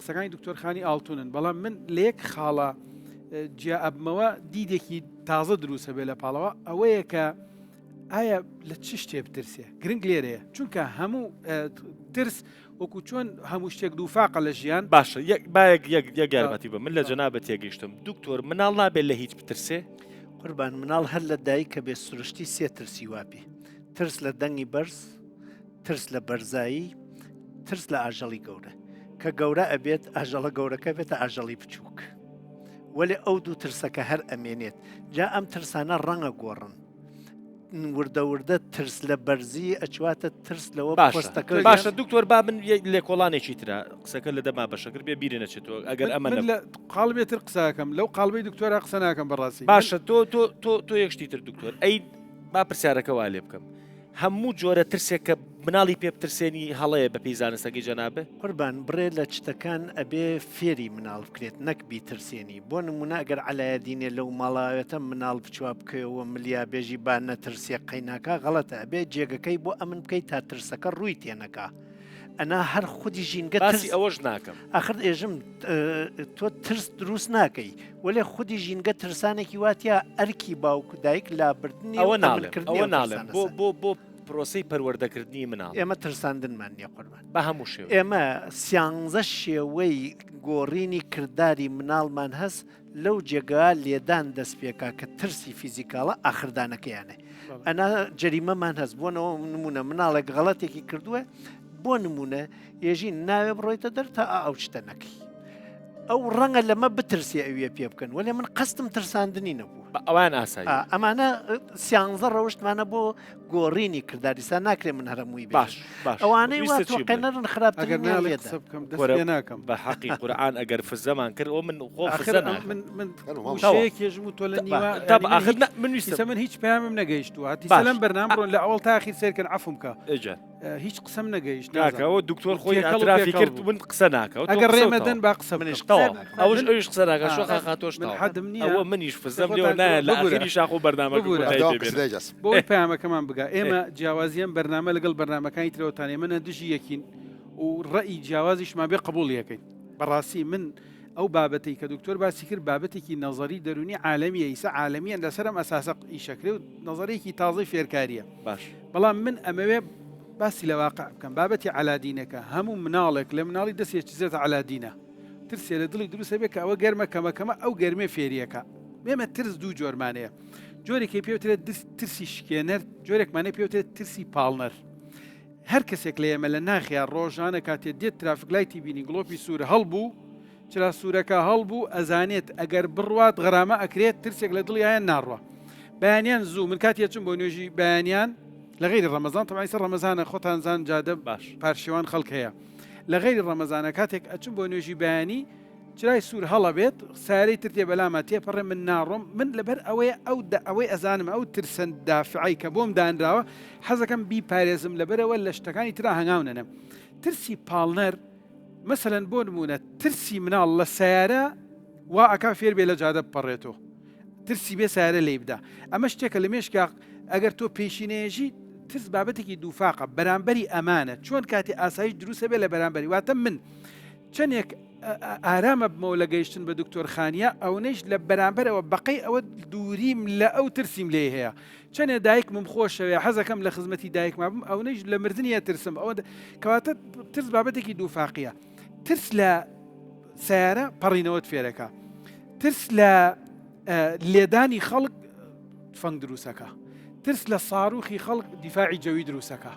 قسەکانی دکتۆرخانی ئاڵتونن بەڵام من لە یەک خاڵە جیا ئەبمەوە دیدێکی تازە دروستە بێ لە پاڵەوە ئەوەیە کە ئایا لە چ شتێ بترسێ گرنگ لێرەیە چونکە هەموو ترس وەکو چۆن هەموو شتێک دووفاقە لە ژیان باشە یەک باەک یەک یەک یارمەتی بە من لە جەنابەت تێگەیشتم دکتۆر مناڵ نابێت لە هیچ بترسێ قوربان مناڵ هەر لە دایکە بێ سروشتی سێ ترسی واپێ ترس لە دەنگی بەرز ترس لە بەرزایی ترس لە ئاژەڵی گەورە کە گەورە ئەبێت ئاژەڵە گەورەکە بێتە ئاژەڵی بچووک وەلێ ئەو دوو ترسەکە هەر ئەمێنێت جا ئەم ترسانە ڕەنگە گۆڕن وردە وردە ترس لە بەرزی ئەچواتە ترس لەوە باشەکە باشە دکتۆر با من لێکۆڵانێکی ترە قسەکە لە دەما بەشەکرد بێ بیرە نەچێتەوە ئەگەر ئەمە لە قاڵبێتر قساکەم لەو قاڵبەی دکتۆرا قسە ناکەم بەڕاستی باشە تۆ تۆ تۆ تۆ یەکشتی تر دکتۆر ئەی با پرسیارەکە وا لێ بکەم هەموو جۆرە ترسێک کە مناڵی پێ بترسێنی هەڵەیە بەپێی زانستەکەی جەنابت؟ قوربان بڕێ لە چتەکان ئەبێ فێری مناڵ بکرێت نەک بیترسێنی بۆ نمونە ئەگەر عەلایەدینێ لەو ماڵاوێتە مناڵ بچوا بکەیەوە ملیا بێژی با نەترسێ قەیناکا غەڵەتە ئەبێ جێگەکەی بۆ ئەمن بکەی تا ترسەکە ڕووی تێنەکا ئەنا هەر خودی ژینگە باسی ئەوەش ناکەم. ئاخر ئێژم تۆ ترس دروست ناکەی وەلێ خودی ژینگە ترسانێکی واتیا ئەرکی باوک و دایک لابردنی ئەوە ناڵێم ئەوە ناڵێم بۆ بۆ بۆ پرۆسەی پەروەردەکردنی مناڵ ئێمە ترساندنمان نییە قوربان بە هەموو شێوە ئێمە سیانزە شێوەی گۆڕینی کرداری مناڵمان هەست لەو جێگا لێدان دەست پێکا کە ترسی فیزیکاڵە ئاخردانەکەیانە ئەنا جەریمەمان هەست بۆنەوە نمونە مناڵێک غەڵەتێکی کردووە بۆ نمونە ێژین ناوێ بڕۆیتە دەر تا ئەو شتە نەکەی ئەو ڕەنگە لەمە بترسێ ئەویە پێ بکەن وەلێ من قەستم ترساندنی نەبوو ئەوان ئاسایی ئەمانە سیانزە ڕەوشتمانە بۆ گۆڕینی کرداریسا ناکرێ من هەرەمووی باش باش ئەوانەی وا تۆقێنەرن خراپترین قسە بکەم دەست پێ ناکەم بە حەقی قورئان ئەگەر فزەمان کرد ئەو من خۆ فزە ناکەم من من وشەیەک هێژم و تۆ لە نیوە تاب ئاخر من ویستم من هیچ پەیامم نەگەیشتووە هەتی سەلام بەرنامە بڕۆن لە ئەوەڵ تا ئاخیر سەیرکەن عەفوم کە ئێجا هیچ قسەم نەگەیشت ناکە ئەوە دکتۆر خۆی ئەترافی کرد من قسە ناکە ئەگەر ڕێمەدەن با قسە منیش ئەوش ئەویش قسە ناکە شۆخا خاتۆش من حەدم نییە ئەوە منیش فزەم لێوە نایە لە ئاخری شاخ و بەرنامەکە بۆ پەیامەکەمان بگا ئێمە جیاوازی ئەم بەرنامە لەگەڵ بەرنامەکانی ترەوەتان ئێمە نە دژی یەکین و ڕەئی جیاوازیشمان بێ قبوڵ یەکەین بەڕاستی من ئەو بابەتەی کە دکتۆر باسی کرد بابەتێکی نەزەری دەرونی عالەمیە ئیسە عالەمیان لەسەر ئەم ئەساسە ئیشەکرێ و نەزەرێکی تازەی فێرکاریە باش بەڵام من ئەمەوێ باسی لە واقع بکەم بابەتی عەلادینەکە هەموو مناڵێک لە مناڵی دەستی چزێتە عەلادینە ترسێ لە دڵی دروستە بێ کە ئەوە گەرمە کەمە کەمە ئەو گەرمێ فێریەکە ئێمە ترس دوو جۆرمانەیە جۆرێکی پێوترێت ترسی شکێنەر جۆرێکمانەیە پێوترێت ترسی پاڵنەر هەر کەسێک لە ئێمە لە ناخیا ڕۆژانە کاتێ دێت traffic light ی بینی گڵۆپی سوور هەڵبوو چرا سوورەکە هەڵبوو ئەزانێت ئەگەر بڕوات غەرامە ئەکرێت ترسێک لە دڵی هەیە ناڕوا بەیانیان زوو من کاتی ئەچم بۆ نوێژی بەیانیان لە غەیری ڕەمەزان تەبعەن ئیستا ڕەمەزانە خۆتان زان جادە باش پارشێوان خەڵک هەیە لە غەیری ڕەمەزانە کاتێک ئەچم بۆ نوێژی بەیانی چرای سوور هەڵەبێت سارەی تر تێ بەلاما تێپەڕێ من ناڕۆم من لەبەر ئەوەیە ئەو ئەوەی ئەزانم ئەو ترسەند دافعی کە بۆم دانراوە حەزەکەم بیپارێزم لەبەرەوە لە شتەکانی ترا هەنگاو نەنەم ترسی پاڵنەر مەسەلەن بۆ نموونە ترسی مناڵ لە سەیارە وا ئەکا فێر بێ لە جادە بپەڕێتەوە ترسی بێ سەیارە لێی بدا ئەمە شتێکە لە مێشکا ئەگەر تۆ پێشی نەیەژی ترس بابەتێکی دووفاقە بەرامبەری ئەمانە چۆن کاتی ئاسایش دروستە بێ لە بەرامبەری واتە من چەندێک ئارامە بمەوە لە گەیشتن بە دکتۆر خانیە ئەونەیش لە بەرامبەرەوە بەقەی ئەوە دووریم لە ئەو ترسیم لێ هەیە چەنێ دایکمم خۆشەوێ حەزەکەم لە خزمەتی دایکما بم ئەونەیش لە مردنی ئەترسم ئەوە کەواتە ترس بابەتێکی دووفاقیە ترس لە سیارە پەڕینەوەت فێرەکە ترس لە لێدانی خەڵک فەنگ دروستەکە ترس لە ساروخی خەڵک دیفاعی جەوی دروستەکە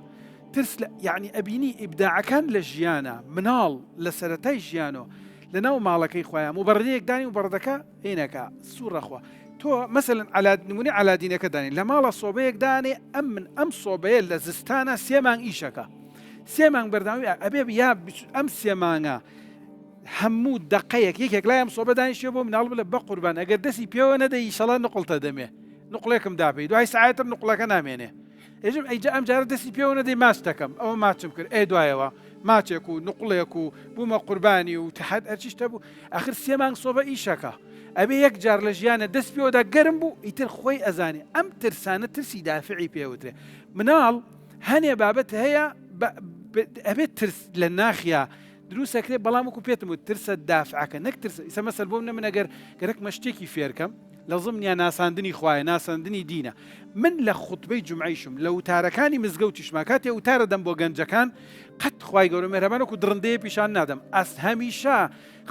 ترس لە یعنی ئەبینی ئیبداعەکان لە ژیانە مناڵ لە سەتای ژیانەوە لە ناو ماڵەکەی خۆیان و بەڕێیەک دانی و بەڕدەکە هینەکە سوڕەخوا تۆ مەسەلەن عەلا نمونەی عەلادینەکە دانێ لە ماڵە سۆبەیەک دانێ ئەم من ئەم سۆبەیە لە زستانە سێ مانگ ئیشەکە سێ مانگ بەردەوامی ئەبێ یا ئەم سێ مانگە هەموو دقەیەک یەکێک لای ئەم سۆبە دانیشێ بۆ مناڵ بڵێ بە قوربان ئەگەر دەسی پێوە نەدە ئیشەڵا نقڵتە دەمێ نقڵێکم داپێی دوای سعاتر نقڵەکە نامێنێ ئێژم ئەیجا ئەم جارە دەستی پێوە نەدەی ماچ دەکەم ئەوە ماچم کرد ئێ دوایەوە. ماچێک و نوقڵێک و بوومە قوربانی و تەحەد هەرچی شتە بوو ئەخر سێ مانگ سۆبە ئیشەکە ئەبێ یەک جار لە ژیانە دەست پێوەدا گەرم بوو ئیتر خۆی ئەزانێ ئەم ترسانە ترسی دافعی پێوترێ مناڵ هەنێ بابەت هەیە ئەبێت ترس لە ناخیا دروست ئەکرێ بەڵام وەکو پێتم وت ترسە دافعەکە نەک ترس ئیسە مەسەل بۆ منە من ئەگەر گەرەکمە شتێکی فێرکەم لە زمنیا ناساندنی خوایە ناساندنی دینە من لە خوتبەی جومعەیشم لە وتارەکانی مزگەوتیشما کاتێ وتارە دەم بۆ گەنجەکان قەت خوای گەورە مێهرەبان وەکو دڕندەیە پیشان نادەم ئەس هەمیشە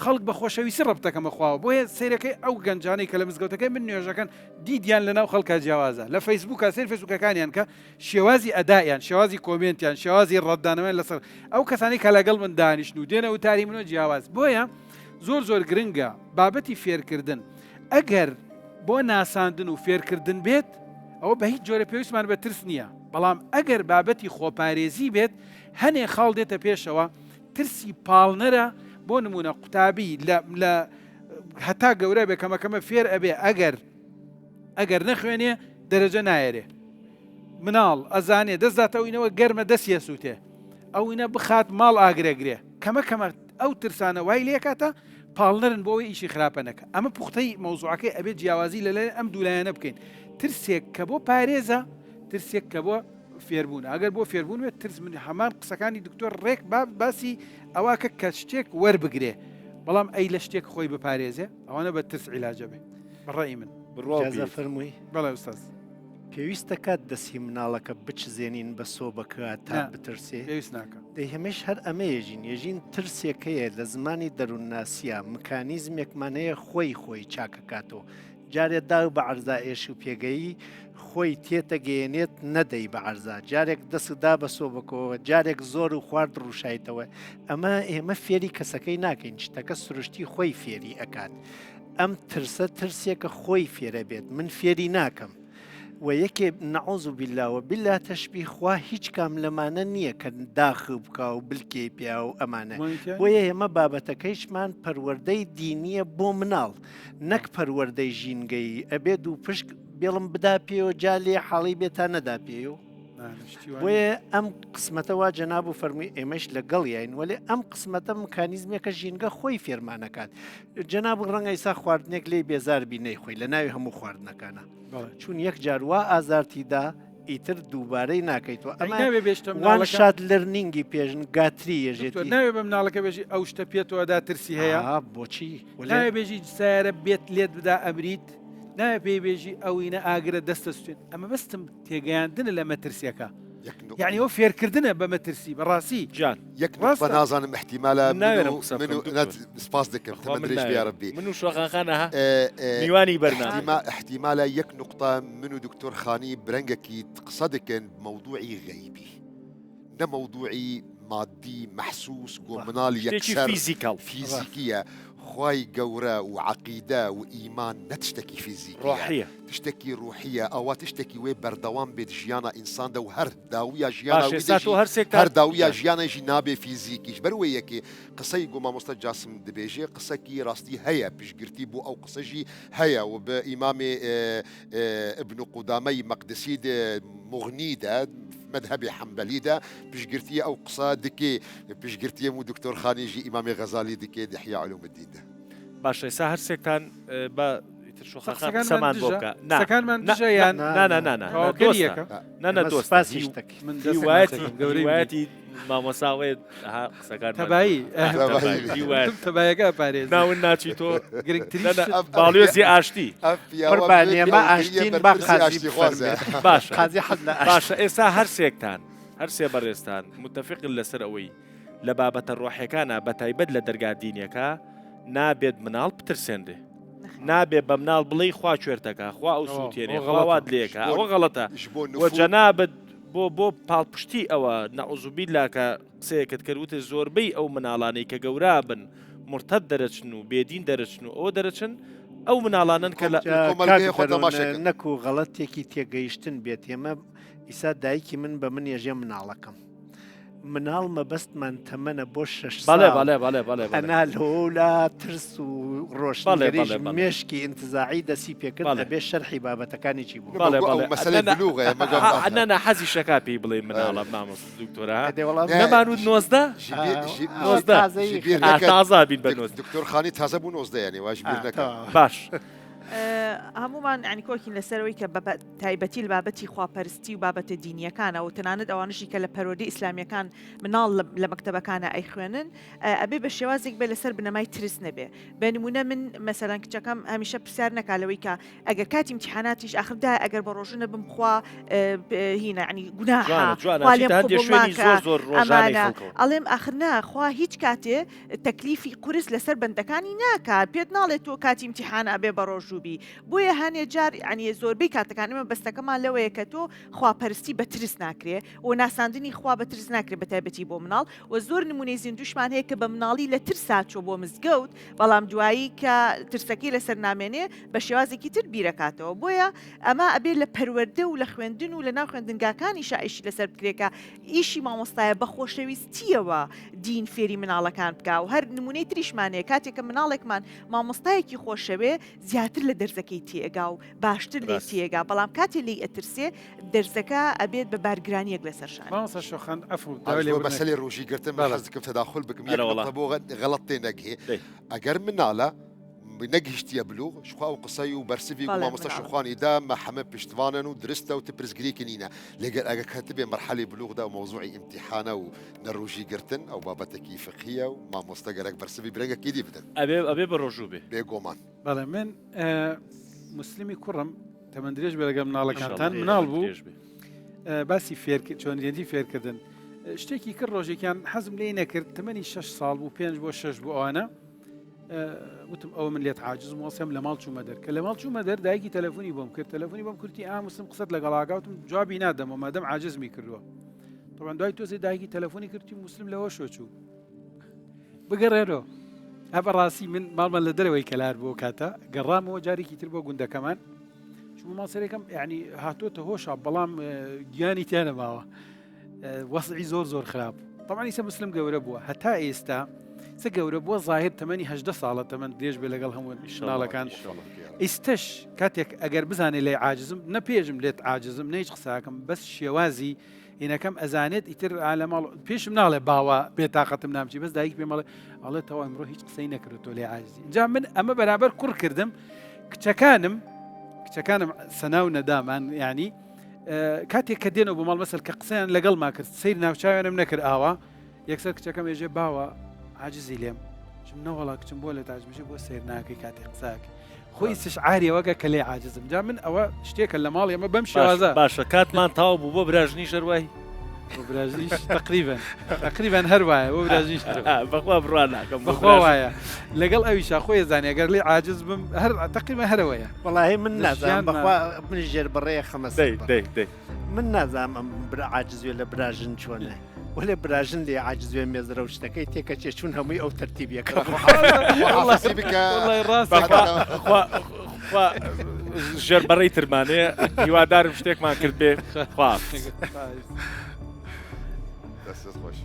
خەڵک بە خۆشەویستی ڕەبتەکەمە خواوە بۆیە سەیرەکەی ئەو گەنجانەی کە لە مزگەوتەکەی من نوێژەکەن دیدیان لەناو خەڵکا جیاوازە لە فەیسبووکە سەیر فەیسبووکەکانیان کە شێوازی ئەدائیان، شێوازی کۆمێنتیان، شێوازی ڕەتدانەوەیان لەسەر ئەو کەسانەی کە لەگەڵ من دانیشتن و دێنە وتاری منەوە جیاواز. بۆیە زۆر زۆر گرنگە بابەتی فێرکردن ئەگەر بۆ ناساندن و فێرکردن بێت ئەوە بە هیچ جۆرە پێویستمان بە ترس نییە، بەڵام ئەگەر بابەتی خۆپارێزی بێت هەنێ خاڵ دێتە پێشەوە ترسی پاڵنەرە بۆ نمونە قوتابی لە لە هەتا گەورە بێ کەمە کەمە فێر ئەبێ ئەگەر ئەگەر نەخوێنێ دەرەجە نایەرێ مناڵ ئەزانێ دەست داتە ئەوینەوە گەرمە دەستی ئەسووتێ ئەوینە بخات ماڵ ئاگرەگرێ کەمە کەمە ئەو ترسانە وای لێکاتە پاڵنەرن بۆ ئەوەی ئیشی خراپە نەکە ئەمە پوختەی مەوزوعەکەی ئەبێت جیاوازی لەلایەن ئەم دوو لایەنە بکەین ترسێک کە بۆ پارێزە ترسێک کە بۆ فێربوون ئەگەر بۆ فێربوون بێت ترس من هەمان قسەکانی دکتۆر ڕێک با باسی ئەوە کە کە شتێک وەربگرێ بەڵام ئەی لە شتێک خۆی بپارێزێ ئەوانە بە ترس عیلاجە بێ بەڕەئی من. بڕوا ئیجازە فەرمووی؟ بەڵێ ئوستاز. پێویستە کات دەسی مناڵەکە بچزێنین بە سۆبەکە تا نا بترسێ؟ پێویست ناکا. دەی هەمێش هەر ئەمە یەژین یەژین ترسێک هەیە لە زمانی دەروونناسییا مکانیزمێکمان هەیە خۆی خۆی چاکەکاتەوە جارێ داو بە عەرزا ئێش و پێگەیی خۆی تێتەگەیەنێت نەدەی بە عەرزا جارێک دەست دا بە سۆبەکەوە جارێک زۆر و خوارد ڕوشایتەوە ئەمە ئێمە فێری کەسەکەی ناکەین شتەکە سروشتی خۆی فێری ئەکات ئەم ترسە ترسێکە خۆی فێرە بێت من فێری ناکەم و یەکێ نعوذ باللە و بلا تشبیه خوا هیچ کام لەمانە نییە کە داخ بکا و بلکێ پیا و ئەمانە بۆیە ئێمە بابەتەکەیشمان پەروەردەی دینیە بۆ مناڵ نەک پەروەردەی ژینگەیی ئەبێ دوو پشک بێڵم بدا پێوە جا لێ حاڵی بێت تا نەدا پێیەوە بۆیە ئەم قسمەتە وا جەناب و فەرمووی ئێمەش لەگەڵ یاین وەلێ ئەم قسمەتە مکانیزمێکە ژینگە خۆی فێرمانەکات جەناب ڕەنگە ئیسا خواردنێک لێی بێزار بی نەیخۆی لە ناوی هەموو خواردنەکانە چون یەک جار وا ئازارتی دا ئیتر دووبارەی ناکەیتەوە ئەمە ناوێ بێشتە one shot learning ی پێژن گاتری یەژێتی ناوێ بە مناڵەکە بێژی ئەو شتە پێتەوەدا ترسی هەیە بۆچی ناوێ بێژی سیارە بێت لێت بدا ئەمریت ناوێ پێی بێژی ئەوینە ئاگرە دەستە سوێن ئەمە بەستم تێگەیاندنە لە مەترسیەکە یعنی ئەو فێرکردنە بە مەترسی بەڕاستی جان یەک ڕاستە نازانم احتیمالە ناوێرم قسە من و سپاس دەکەم تەمەن درێژ بێ یارەبی من و شۆخانخانە میوانی بەرنامە احتیمالە یەک نقطە من و دکتۆر خانی برەنگەکی قسە دەکەن مەوضوعی غەیبی نە مەوضوعی مادی مەحسوس گۆ مناڵ یەکسەر physical فیزیکیە خوای گەورە و عەقیدە و ئیمان نە تشتەکی فیزیکیە ڕۆحیە. تشتەکی ڕوحیە ئەوە تشتەکی وێ بەردەوام بێت ژیانا ئینسان دە و هەر داویا ژیانا باشە وی ئێستا دە تۆ ژی هەر سێکتان هەر داویا گیان. ژیانە ژی نابێ فیزیکیش بەر وێ یەکێ قسەی گۆ مامۆستا جاسم دبێژێ قسەکی ڕاستی هەیە پشتگرتی بۆ ئەو قسە ژی هەیە و بە ئیمامێ ابن قودامەی مەقدسی دە موغنی دە مەذهەبی حەنبەلی دە پشتگرتی ئەو قسە دکێ پشتگرتیەم و دکتۆر خانی ژی ئیمامی غەزالی دکێ دە احیاء علوم الدین دە. باشە ئێستا هەر سێکتان با ئیتر شۆخە خان قسەکانمان قسەمان بۆ دژە بکە نا قسەکانمان نا دژە یان نا نا نا نا نا تەواوکەری دۆستە یەکە نا نا ئێمە دۆستە سپاسی هیو شتەکەی من دەستێک هیوایەتی ماچەکەم گەورەی منی هیوایەتی مامۆستا وێ ها قسەکانمان تەبایی تەبایی هیوایەت وتم تەبایەکە ئەپارێزی ناون ناچی تۆ گرنگترین نا نا شت ئەف ئەف باڵیۆزی ئاشتی ئەف پیاوە قوربان بێ ئێمە پیاوگریە ئاشتین با بەرپرسی قازی ئاشتیخوازە بفەرمێ باشە قازی حەز لە ئاشتی باشە ئێستا هەر سێکتان هەر سێ بەڕێزتان متفقن لەسەر ئەوەی لە بابەتە ڕۆحیەکانا بەتایبەت لە دەرگا دینیەکە نابێت مناڵ بترسێنرێ نابێ بە مناڵ بڵێی خوا کوێرتەکە خوا ئەو سووتێنێ خوا وات لێکە ئەوە غەڵەتە وە جەنابت بۆ بۆ پاڵپشتی ئەوە نەعوزوبیلا کە قسەیەکت کرد وتت زۆربەی ئەو مناڵانەی کە گەورا بن مرتد دەرەچن و بێدین دەرەچن و ئەوە دەرەچن ئەو مناڵانەن کە لە کۆمەڵگەی خۆ تەماشا کە. نەکو غەڵەتێکی تێگەیشتن بێت ئێمە ئیسا دایکی من بە من یەژێ مناڵەکەم. مناڵ مەبەستمان تەمەنە بۆ شەش بەڵێ ساڵ بەڵێ بەڵێ بەڵێ بەڵێ ئەنا لەوەولا ترس و بەڵێ ڕۆشنگەریش بەڵێ بەڵێ مێشکی ئینتزاعی دەسی پێکرد بەڵێ ئەبێ شەرحی بابەتەکانی چی بۆ بەڵێ ئەو بەڵێ مەسەلەی نەنا بلوغە مەگەر ها نەنا حەزی شەکا پێی بڵێ مناڵە مامۆستا دکتۆرە ها ئەدێ وەڵام نە نەمانوت 19 ژ- ژبیر ژ- ئەوە 19 تازەیی ژبیر ئا نەکە تازە بین بە دک- 19 دکتۆر خانی تازە بوو 19 یعنی وا ژبیر ئا نەکە تەواو باش هەمومان یانی کۆکین لەسەرەوەی کە بە تایبەتی لە بابەتی خواپەرستی و بابەتە دینیەکانەوە تەنانەت ئەوانشی کە لە پەروەردەی ئیسلامیەکان مناڵ لە مەکتەبەکانە ئەیخوێنن ئەبێ بە شێوازێک بێ لەسەر بنەمای ترس نەبێ بە نمونە من مەسەلەن کچەکەم هەمیشە پرسیار نەکا لەوەی کە ئەگەر کاتی ئیمتیحاناتیش ئاخر دایە ئەگەر بە ڕۆژوو نەبم خوا هینە یعنی گوناحە جوانە جوانە خوا لێم ئەچیتە هەندێ قبوڵ شوێنی ناکا زۆر زۆر ڕۆژانەی ئەمانە خەڵکەوە. ئەڵێم ئاخر نا خوا هیچ کاتێ تەکلیفی قورس لەسەر بەندەکانی ناکا پێت ناڵێ تۆ کاتی ئیمتیحان ئەبێ بە ڕۆژوو بی بۆیە هەنێ جار یعنی زۆربەی کاتەکان ئێمە بەستەکەمان لەوەیە کە تۆ خواپەرستی بە ترس ناکرێ و ناساندنی خوا بە ترس ناکرێ بە تایبەتی بۆ مناڵ و زۆر نمونەی زیندوشمان هەیە کە بە مناڵی لە ترسا چوە بۆ مزگەوت بەڵام دوایی کە ترسەکەی لەسەر نامێنێ بە شێوازێکی تر بیرەکاتەوە بۆیە ئەمە ئەبێ لە پەروەردە و لە خوێندن و لە ناو خوێندنگاکانیشا ئیشی لەسەر بکرێ کە ئیشی مامۆستایە بە خۆشەویستیەوە دین فێری مناڵەکان بکا و هەر نمونەی تریشمان هەیە کاتێک کە مناڵێکمان مامۆستایەکی خۆشەوێ زیاتر لە دەرزەکەی تێئەگا و باشتر لێی ڕاست. تێئەگا بەڵام کاتێ لێی ئەترسێ دەرزەکە ئەبێت بە بارگرانیەک لەسەر شانی. مامۆستا شۆخان عەفو ئەش داوای بۆ لێبوردن مەسەلەی ئەکەم. ڕۆژی گرتن من بەڵێ. حەز دکەم تەداخول بکەم یەک ئەرە وەڵا. نوقتە بۆ غەڵەت تێ نەگهێ دەی. ئەگەر منالە نەگهیشتیە بلوغ شخوا ئەو قسەی و بەرسڤی گو بەڵێ مامۆستا مناڵە. شۆخانی دا مە حەمە پشتڤانن و درستە و ت پرسگرێکی نینە لەگەر ئەگە کەتبێ مەرحەلەی بلوغ دا و مەوزوعی ئیمتیحانە و نەڕۆژی گرتن ئەو بابەتەکی فقهیە و مامۆستا گەرەک بەرسڤی برەنگەکی دی بدەن. ئەبێ ئەبێ بە ڕۆژوو بێ. بێ گۆمان. بەڵێ من موسلمی کوڕم تەمەن درێژ بێ لەگەڵ مناڵەکانتان ئینشاڵڵا مناڵ تەمەن بوو درێژ بێ. باسی فێر چۆنیەتی فێرکردن شتێکی کرد ڕۆژێکیان حەزم لێی نەکرد تەمەنی شەش ساڵ بوو پێنج بۆ شەش بوو ئەوانە وتم ئەوە من لێت عاجزم وەسێم لە ماڵ چوومە دەر کە لە ماڵ چوومە دەر دایکی تەلەفۆنی بۆم کرد تەلەفۆنی بۆم کردی ئا موسلم قسەت لەگەڵ ئاگاوتم جوابی نادەمەوە مادەم عاجزمی کردووە طبعا دوای تۆزێ دایکی تەلەفۆنی کردی موسلم لەوە شۆ چوو بگەڕێرەوە هە بەڕاستی من ماڵمان لە دەرەوەی کەلار بۆ کاتە گەڕامەوە جارێکی تر بۆ گوندەکەمان چوو ماڵ سەرێکم یعنی هاتۆتە هۆشە بەڵام گیانی تیا نەماوە وەزعی زۆر زۆر خراپ طبعا ئیسە مسلم گەورە بووە هەتا ئێستا سە گەورە بووە ظاهر تەمەنی هەدە ساڵە تەمەن درێژ بێ لەگەڵ هەموو مناڵەکان ئیستش کاتێک ئەگەر بزانێ لێ عاجزم نە پێشم لێت عاجزم نە هیچ قساکەم بەس شێوازی هینەکەم ئەزانێت ئیتر لە ماڵ پێشم ناڵێ باوە بێتاقەتم نامچی بەس دایک پێم ئەڵێ ئەڵێ تەوا ئەمڕۆ هیچ قسەی نەکرد تۆ لێ عاجزی جا من ئەمە بەرابەر کوڕ کردم کچەکانم کچەکانم سەنا و نەدامان یعنی کاتێک کە دێنەوە بۆ ماڵ مەسەل کە قسەیان لەگەڵ ما کرد سیر ناوچاویانم نەکرد ئاوا یەکسەر کچەکەم ێژێ باوە عاجزی لێم چم نەوەڵا کچم بۆ لە تاجمژە بۆ سیر ناکەی کاتێک قساک خۆی سش عاریەوەگە کە لێ عاجزم جا من ئەوە شتێکە لە ماڵی ئەمە بەم شێوازە باشە کاتمان تاو بوو بۆ براژنی شەروای بۆ براژنیش تقریبا تقریبا هەر وایە بۆ براژنیش بەخوا بڕوا ناکەم بەخوا وایە لەگەڵ ئەویشا خۆی زانێ گەر لێ عاجز بم هەر تقریبا هەرەوەیە وەڵاهی من نازانم بەخوا من ژێر بڕێ خەمە دەی دەی دەی من نازانم ئەم برا عاجزوێ لە براژن چۆنە وەلێ براژن لێ عاجزوێ مێزرە و شتەکەی تێکەچێ چون هەمووی ئەو تەرتیبیەکە حافظی بکە وەڵای ڕاست خوا خوا ژێر بەڕێی ترمانەیە هیوادارم شتێکمان کرد بێ خوا دەستت خۆش.